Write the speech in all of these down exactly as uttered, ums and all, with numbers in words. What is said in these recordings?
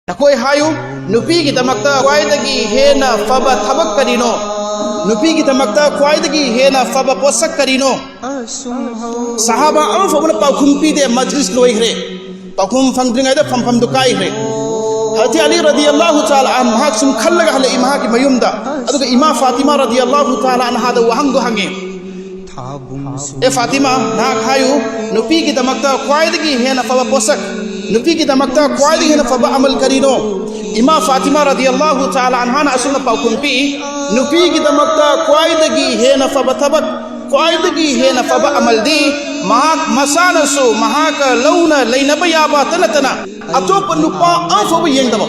ꯅꯈꯣꯏ ꯍꯥꯏꯌꯨ, ꯅꯨꯄꯤꯒꯤꯗꯃꯛꯇ ꯈ꯭ꯋꯥꯏꯗꯒꯤ ꯍꯦꯟꯅ ꯐꯕ ꯊꯕꯛ ꯀꯔꯤꯅꯣ? ꯅꯨꯄꯤꯒꯤꯗꯃꯛꯇ ꯈ꯭ꯋꯥꯏꯗꯒꯤ ꯍꯦꯟꯅ ꯐꯕ ꯄꯣꯠꯁꯛ ꯀꯔꯤꯅꯣ? ꯁꯍꯥꯕꯥ ꯑꯃꯐꯥꯎꯕꯅ ꯄꯥꯎꯈꯨꯝ ꯄꯤꯗꯦ꯫ ꯃꯖꯂꯤꯁ ꯂꯣꯏꯈ꯭ꯔꯦ꯫ ꯄꯥꯎꯈꯨꯝ ꯐꯪꯗ꯭ꯔꯤꯉꯩꯗ ꯐꯝꯐꯝꯗꯨ ꯀꯥꯏꯈ꯭ꯔꯦ꯫ ꯍꯖꯔꯠ ꯑꯂꯤ ꯔꯗꯤꯌꯜꯂꯥꯍꯨ ꯇꯥꯂꯥ ꯑꯟꯍꯨ ꯃꯍꯥꯛ ꯁꯨꯝ ꯈꯜꯂꯒ ꯍꯜꯂꯛꯏ ꯃꯍꯥꯛꯀꯤ ꯃꯌꯨꯝꯗ꯫ ꯑꯗꯨꯒ ꯏꯃꯥ ꯐꯥꯇꯤꯃꯥ ꯔꯗꯤꯌꯜꯂꯥꯍꯨ ꯇꯥꯂꯥ ꯑꯟꯍꯥꯗ ꯋꯥꯍꯪꯗꯣ ꯍꯪꯉꯦ꯫ ꯑꯦ ꯐꯥꯇꯤꯃꯥ, ꯅꯍꯥꯛ ꯍꯥꯏꯌꯨ, ꯅꯨꯄꯤꯒꯤꯗꯃꯛꯇ ꯈ꯭ꯋꯥꯏꯗꯒꯤ ꯍꯦꯟꯅ ꯐꯕ ꯄꯣꯠꯁꯛ, ꯅꯨꯄꯤꯒꯤꯗꯃꯛꯇ ꯈ꯭ꯋꯥꯏꯗꯒꯤ ꯍꯦꯟꯅ ꯐꯕ ꯑꯃꯜ ꯀꯔꯤꯅꯣ? ꯏꯃꯥ ꯐꯥꯇꯤꯃꯥ ꯔꯗꯤꯌꯜꯂꯥꯍꯨ ꯇꯥꯂꯥ ꯑꯟꯍꯥꯅ ꯑꯁꯨꯝꯅ ꯄꯥꯎꯈꯨꯝ ꯄꯤ, ꯅꯨꯄꯤꯒꯤꯗꯃꯛꯇ ꯈ꯭ꯋꯥꯏꯗꯒꯤ ꯍꯦꯟꯅ ꯐꯕ ꯊꯕꯛ, ꯈ꯭ꯋꯥꯏꯗꯒꯤ ꯍꯦꯟꯅ ꯐꯕ ꯑꯃꯜꯗꯤ ꯃꯍꯥꯛ ꯃꯁꯥꯅꯁꯨ ꯃꯍꯥꯛꯀ ꯂꯧꯅ ꯂꯩꯅꯕ ꯌꯥꯕꯇ ꯅꯠꯇꯅ ꯑꯇꯣꯞꯄ ꯅꯨꯄꯥ ꯑꯃꯐꯥꯎꯕ ꯌꯦꯡꯗꯕ,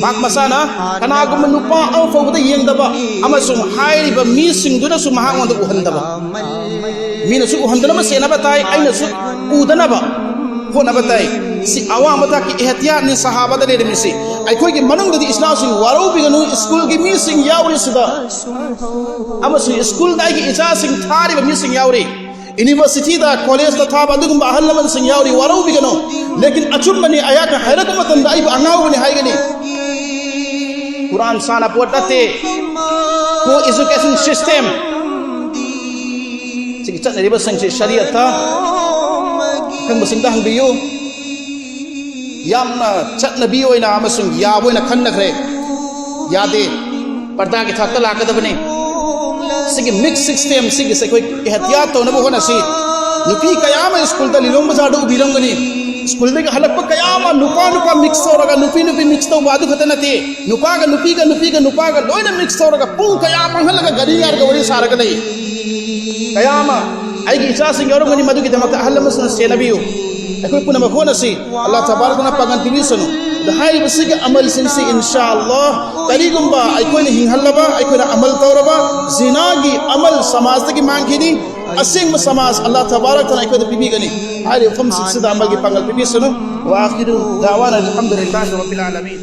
ꯃꯍꯥꯛ ꯃꯁꯥꯅ ꯀꯅꯥꯒꯨꯝꯕ ꯅꯨꯄꯥ ꯑꯃꯐꯥꯎꯕꯗ ꯌꯦꯡꯗꯕ ꯑꯃꯁꯨꯡ ꯍꯥꯏꯔꯤꯕ ꯃꯤꯁꯤꯡꯗꯨꯅꯁꯨ ꯃꯍꯥꯛꯉꯣꯟꯗ ꯎꯍꯟꯗꯕ꯫ ꯃꯤꯅꯁꯨ ꯎꯍꯟꯗꯅꯕ ꯁꯦꯟꯅꯕ ꯇꯥꯏ, ꯑꯩꯅꯁꯨ ꯎꯗꯅꯕ ꯍꯣꯠꯅꯕ ꯇꯥꯏ꯫ ꯁꯤ ꯑꯋꯥꯡꯕ ꯊꯥꯛꯀꯤ ꯏꯍꯇꯤꯌꯥꯠꯅꯤ ꯁꯍꯥꯕꯥꯗ ꯂꯩꯔꯝꯃꯤꯁꯤ꯫ ꯑꯩꯈꯣꯏꯒꯤ ꯃꯅꯨꯡꯗꯗꯤ ꯏꯆꯥꯁꯤꯡ ꯋꯥꯔꯧꯕꯤꯒꯅꯨ, ꯁ꯭ꯀꯨꯜꯒꯤ ꯃꯤꯁꯤꯡ ꯌꯥꯎꯔꯤ ꯁꯤꯗ, ꯑꯃꯁꯨꯡ ꯁ꯭ꯀꯨꯜꯗ ꯑꯩꯒꯤ ꯏꯆꯥꯁꯤꯡ ꯊꯥꯔꯤꯕ ꯃꯤꯁꯤꯡ ꯌꯥꯎꯔꯤ꯫ ꯌꯨꯅꯤꯚꯔꯁꯤꯇꯤꯗ, ꯀꯣꯂꯦꯖꯇ ꯊꯥꯕ ꯑꯗꯨꯒꯨꯝꯕ ꯑꯍꯜ ꯂꯃꯟꯁꯤꯡ ꯌꯥꯎꯔꯤ, ꯋꯥꯔꯧꯕꯤꯒꯅꯨ꯫ ꯂꯦꯀꯤꯟ ꯑꯆꯨꯝꯕꯅꯤ, ꯑꯩꯍꯥꯛꯅ ꯍꯥꯏꯔꯛꯄ ꯃꯇꯝꯗ ꯑꯩꯕꯨ ꯑꯉꯥꯎꯕꯅꯤ ꯍꯥꯏꯒꯅꯤ꯫ ꯀꯨꯔꯥꯟ ꯁꯥꯟꯅꯄꯣꯠ ꯅꯠꯇꯦ꯫ ꯀꯣ ꯑꯦꯖꯨꯀꯦꯁꯟ ꯁꯤꯁꯇꯦꯝ꯫ ꯁꯤꯒꯤ ꯆꯠꯅꯔꯤꯕꯁꯤꯡꯁꯤ ꯁꯔꯤꯌꯠꯇ ꯈꯪꯕꯁꯤꯡꯗ ꯍꯪꯕꯤꯌꯨ꯫ ꯌꯥꯝꯅ ꯆꯠꯅꯕꯤ ꯑꯣꯏꯅ ꯑꯃꯁꯨꯡ ꯌꯥꯕ ꯑꯣꯏꯅ ꯈꯟꯅꯈ꯭ꯔꯦ꯫ ꯌꯥꯗꯦ꯫ ꯄꯔꯗꯥꯒꯤ ꯊꯥꯛꯇ ꯂꯥꯛꯀꯗꯕꯅꯤ꯫ ꯁꯤꯒꯤ ꯃꯤꯛꯁ ꯁꯤꯁꯇꯦꯝ ꯁꯤꯒꯤꯁꯦ ꯑꯩꯈꯣꯏ ꯑꯦꯍꯇꯤꯌꯥꯠ ꯇꯧꯅꯕ ꯍꯣꯠꯅꯁꯤ꯫ ꯅꯨꯄꯤ ꯀꯌꯥ ꯑꯃ ꯁ꯭ꯀꯨꯜꯗ ꯂꯤꯂꯣꯡ ꯕꯖꯥꯔꯗ ꯎꯕꯤꯔꯝꯒꯅꯤ꯫ ꯁ꯭ꯀꯨꯜꯗꯒꯤ ꯍꯜꯂꯛꯄ ꯀꯌꯥ ꯑꯃ ꯅꯨꯄꯥ ꯅꯨꯄꯥ ꯃꯤꯛꯁ ꯇꯧꯔꯒ, ꯅꯨꯄꯤ ꯅꯨꯄꯤ ꯃꯤꯛꯁ ꯇꯧꯕ ꯑꯗꯨ ꯈꯛꯇ ꯅꯠꯇꯦ, ꯅꯨꯄꯥꯒ ꯅꯨꯄꯤꯒ, ꯅꯨꯄꯤꯒ ꯅꯨꯄꯥꯒ ꯂꯣꯏꯅ ꯃꯤꯛꯁ ꯇꯧꯔꯒ ꯄꯨꯡ ꯀꯌꯥ ꯃꯥꯡꯍꯜꯂꯒ ꯒꯥꯔꯤ ꯉꯥꯏꯔꯒ ꯋꯥꯔꯤ ꯁꯥꯔꯒ ꯂꯩ꯫ ꯀꯌꯥ ꯑꯃ ꯑꯩꯒꯤ ꯏꯆꯥꯁꯤꯡ ꯌꯥꯎꯔꯝꯒꯅꯤ, ꯃꯗꯨꯒꯤꯗꯃꯛꯇ ꯑꯍꯜ ꯂꯃꯟꯁꯤꯡꯅ ꯁꯦꯟꯅꯕꯤꯌꯨ꯫ ꯑꯩꯈꯣꯏ ꯄꯨꯝꯅꯃꯛ ꯍꯣꯠꯅꯁꯤ꯫ ꯑꯜꯂꯥꯍ ꯇꯕꯥꯔꯛꯅ ꯄꯥꯡꯒꯜ ꯄꯤꯕꯤꯁꯅꯨ꯫ ꯑꯗ ꯍꯥꯏꯔꯤꯕꯁꯤꯒꯤ ꯑꯃꯜꯁꯤꯡꯁꯤ ꯏꯟꯁꯥ ꯑꯜꯂꯥꯍ ꯀꯔꯤꯒꯨꯝꯕ ꯑꯩꯈꯣꯏꯅ ꯍꯤꯡꯍꯜꯂꯕ, ꯑꯩꯈꯣꯏꯅ ꯑꯃꯜ ꯇꯧꯔꯕ, ꯖꯤꯅꯥꯒꯤ ꯑꯃꯜ ꯁꯃꯥꯖꯇꯒꯤ ꯃꯥꯡꯈꯤꯅꯤ꯫ ꯑꯁꯦꯡꯕ ꯁꯃꯥꯖ ꯑꯜꯂꯥꯍ ꯇꯕꯥꯔꯛꯇꯅ ꯑꯩꯈꯣꯏꯗ ꯄꯤꯕꯤꯒꯅꯤ꯫ ꯍꯥꯏꯔꯤꯕ ꯃꯐꯝꯁꯤꯡꯁꯤꯗ ꯑꯃꯜꯒꯤ ꯄꯥꯡꯒꯜ ꯄꯤꯕꯤꯁꯅꯨ꯫ ꯋꯥ ꯑꯈꯤꯔꯨ ꯗꯥꯋꯥꯅ ꯑꯜꯍꯝꯗꯨꯂꯤꯜꯂꯥꯍꯤ ꯔꯕꯤꯜ ꯑꯥꯂꯃꯤꯟ꯫